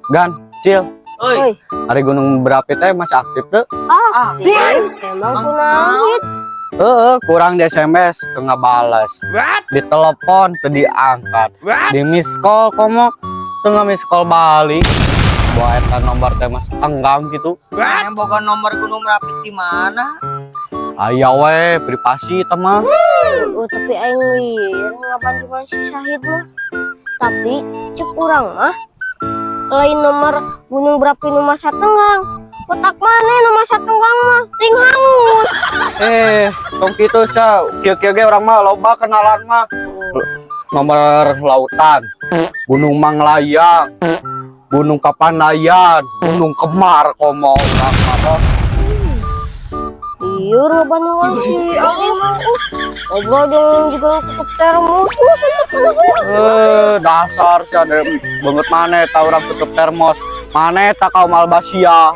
Gan, Cil, Oi. Oi. Ari Gunung Berapi teh masih aktif tuh? Ah, emang kunaon? Heeh, kurang di SMS teu ngabales. Di telepon teu diangkat. Di miss call komo teu miss call balik. Bawa eta nomor teh masih tenggang gitu. Yang boga nomor Gunung Merapi di mana? Aya we privasi eta mah. Oh, tapi aing lieur ngabantuan si Sahid mah. Tapi cek urang mah lain nomor Gunung Berapi nu masa tenggang. Otak mana nu masa tenggang mah? Ting hangus. Eh, tong kitu sia, kieu-kieu ge urang mah loba kenalan mah. Nomor lautan, Gunung Manglayang, Gunung Papandayan, Gunung Kemar komo urang mah toh. Lieur ngabantuan si Abi mah. Ngobrol jeung juga tutup termos. Eh, dasar sih ada banget mana eta urang tutup termos. Mana eta kaum albasia.